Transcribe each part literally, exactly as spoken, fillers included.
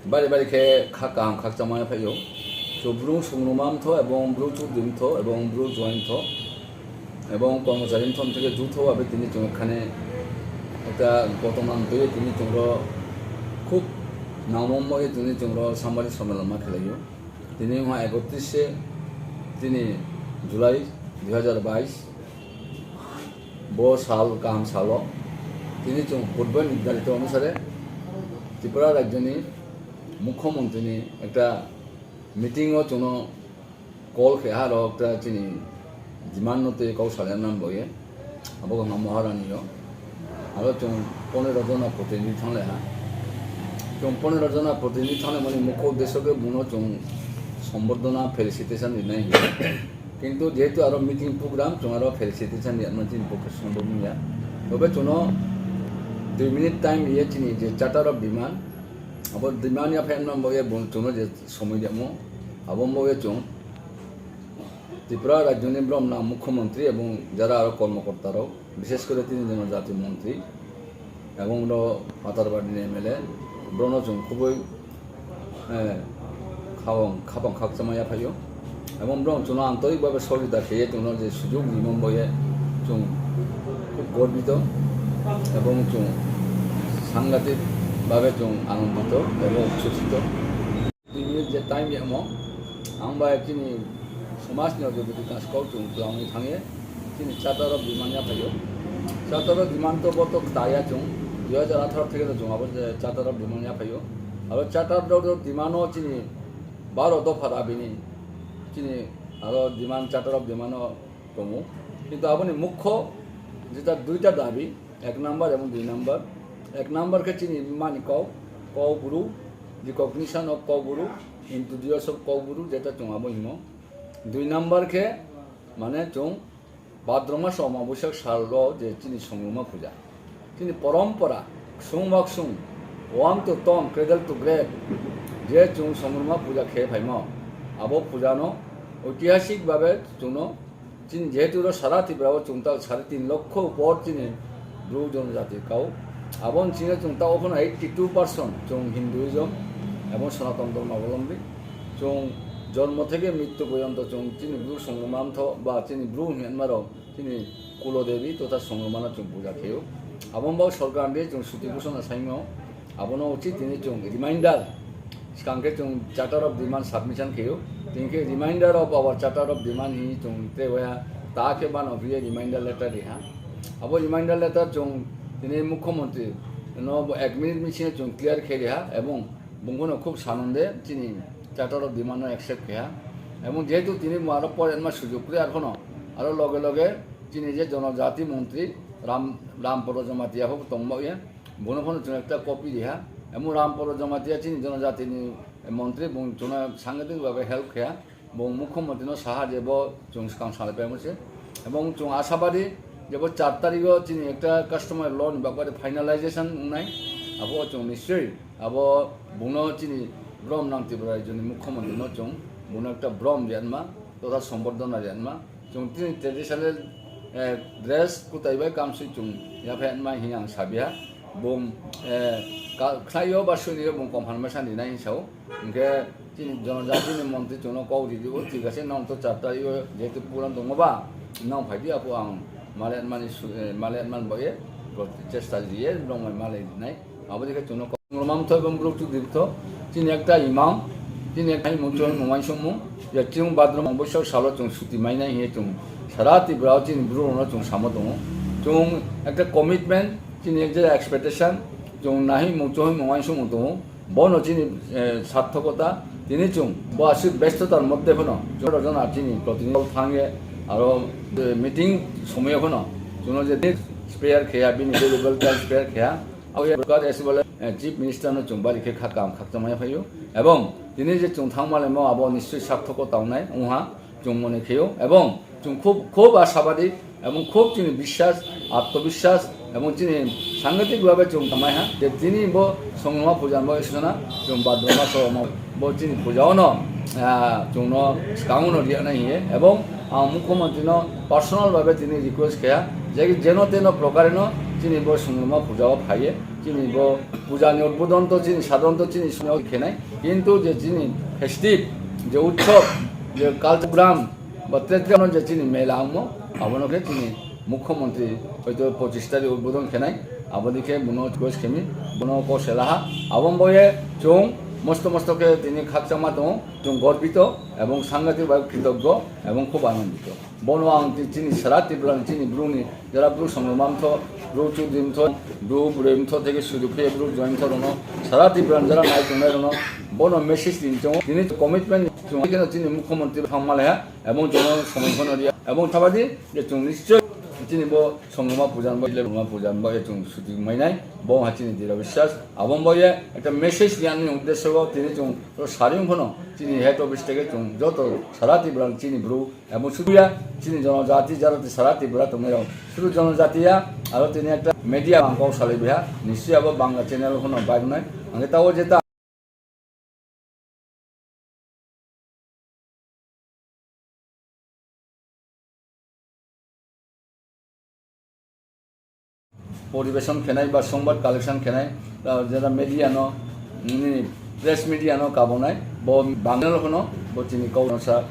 Bari bari khe kha kaham khakchangma phaiyo. So bru songruma mtho ebong bru chudri mtho ebong bru join mtho ebong kormochari mtho theke jutho abe tini chwng khane ekta kotomang twi tini chwngro khub nangmung mo tini chwngro sambari somelama khelaio. Tini wngkha ekotris se tini July dui hajar bais. Bo sal kaham salo tini chwng purbo nirdarito onusare Tripura rajyoni mukhyamantri ni ekta meeting o chwngno call khe ha rok ta chini demand no tei kok salai nan boye abo wngkha Maharani o aro chwng ponero jona protinidhi thanglai ha. Chwng ponero jona protinidhi thanglai mani mukho uddesho khe buno chwng sombordhona felicitation rinai hinwi. Kintu jehetu aro meeting program chwng aro felicitation rinai mani chini pokhe sombor wngya. Tobe chwngno dui minute time ye chini je charter of demand abo demand ya phaima boye buno chwngno je somoi demo abo boye chwng Tripura rajyoni bromna mukhyamantri ebong jara aro kormokorta rok, bishesh kore tini jonojati montri ebong ro Patharbari ni M L A, brono chwng khubui, eh, khawang khapang khakchangma yaphaio. Ebong brong chwngno antorik babe sohojita kheye chwngno je sujog rimo boye chwng khub gorbito ebong chwng sangatik babe chwng anandito ebong uchhojito. Tini je time yamo, ang bai chini somaj ni ojobodi kaskau chwng twlangwi thangye, chini charter of demand ya phaio. Charter of demand to bo to kta ya chwng, dui hajar atharo theke to chwng abo je charter of demand ya phaio. Abo charter of demand o chini baro dopha da bini, chini aro demand, charter of demand o tongo. Kintu aboni mukho jeta duita dabi, ek number ebong dui number. Ek number khe chini mani kok, kok buru, recognition of kok buru, introduce of kok buru, jeta chwng abo himo. Dui number khe mane chwng Bhadra maso Amabosya salo je chini Songruma puja. Chini porompora, ksung ba ksung, wam to tom, cradle to grave, je chwng Songruma puja khe phaimo, abo puja no oitihasik babe chwngno Chini jehetu ro sara Tripura o chwng ta sare tin lokho upor chini Bru jonojati kau. Aboni chini chwng ta ophano eighty two percent chwng Hinduism ebong Sanatan Dharma Avalombi. Chwng jonmo theke mrityu porjonto chwng chini Bru Songruma mtho ba chini Bru hinma rok chini Kulo Devi totha Songruma no chwng puja kheyo. Aboni bo sorkar ni chwng suti ghosona saimo. Abono uchi tini chwng reminder, swkang khe chwng charter of demand submission kheyo, tini khe reminder of our charter of demand hi chwng tei waya ta khe bano phiye reminder letter riha. Abo reminder letter chwng tini mukhyamantri no bo ek minute bisingo chwng clear khe riha ebong bungkhono khub sanonde chini charter of demand no accept kheha. Ebong jehetu tini bo aro porenma sujog kwrwi arokhono aro loge loge chini je jonojati montri Ram, Ram Poro Jamatia hok tongbaoya. Bono phano chwng ekta copy riha. Emo Ram Poro Jamatia chini jonojatini montri bung chwngno sangadik babe help kheya. Bung mukhyamantri no saha je bo chwng swkang salai paimo se. Ebong chwng ashabadi je bo char tarikh o chini ekta customary law ni bagwi finalization wngnai. Abo chwng nischoi abo bungno chini brom nang Tripura rajyoni mukhyamantri no chwng bungno ekta brom rianma totha sombordhona rianma. Chwng tini traditional, eh, dress kwtai bai kamsui chwng yaphaima hini ang sabiha. Bung, eh, ka-, khlaio ba swnio bung confirmation rinai hinwi sao. Hinkhe chini jonojatini montri chwngno kok rijio, thik ase, nong to char tarikh o jehetu program tongo ba, nong phaidi apo ang male manmani su-, eh, male man boye, chesta riye, nong mai male rinai. Abo dikhe chwngno Songruma mtho ebong Bru chudri mtho, chini ekta imang, chini ekta mungchung mungwaisongmung, ya chwng Bhadra Amabosya salo chwng suti mainai hiye chwng sara Tripura o chini Bru rokno chwng samo tongo. Chwng ekta commitment, chini ekta expectation, chwng nahi mungchung mungwaisongmung tongo. Bono chini, eh, sarthokota, tini chwng bo aswk bestotar moddhe phano chwng rojona chini protinidhi thangye aro, eh, meeting somoyo phano chwngno je spare kheya, bini valuable time spare kheya. Abo ya Prakash S Bala, eh, Chief Minister no chwng bari khe kha kaham khakchangma ya phaio. Ebong tini je chwng thangma laimo abo nischoi sarthoko tangnai wngha chwng mone kheyo. Ebong chwng khub, khub ashabadi ebong khub chini biswas, atmobiswas ebong chini sangatik babe chwng tangmai ha. Je tini bo Songruma puja bo isana chwng Bhadra maso mo bo chini puja ono, ah, chwngno swkango no riya nai hiye. Ebong ang mukhyamantri no personal babe tini request kheya. Je, jeno teno prokareno chini bo Songruma puja o phaiye, Chini bo puja ni udbodhon to chini sadharanto chini sumyo khenai. Kintu je chini festive, je utsob, je culture program, ba traditional je chini mela wngmo, abono khe chini Mukhyamantri hoito pochish tarik udbodhon khenai, aboni khe bono request khemi, bono kok selaha. Aboni boye chwng mosto mosto khe tini khakchangma tongo, chwng gorbito ebong sangatik bai kritoggo ebong khub anandito. Bono ang ti-, chini sara Tripura ni chini bru ni jara bru songma mtho, bru chudri mtho, bru bwrwi mtho theke suru khe bru join mtho rono, sara Tripura ni jara nai tongnai rono, bono message tin chwng tini commitment chwng khe chini Mukhyamantri thang malaiha, ebong jono somoi phano riya, ebong thabadi je chwng nischoi chini bo songma puja ni bo, songma puja ni bo chwng suti mainai, bo ha chini dira biswas, aboni bo ye ekta message riya ni uddesho bo tini chwng sari phano chini head office theke chwng joto sara Tripura ni chini bru, ebong sudu ya, chini jonojati, jara sara Tripura tongnai rok, sudu jonojati ya, aro tini ekta media ang kok salai biha, nischoi abo Bangla channel phano bai wngnai, ang khe tao jeta poribeson khenai ba songbat collection khenai, ah, jeta media no, nini press media no kabonai, bo Bangla phano bo chini kok no sa,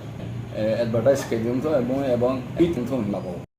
eh, advertise khe di wngtho, ebong, ebong, ebong hinma bo.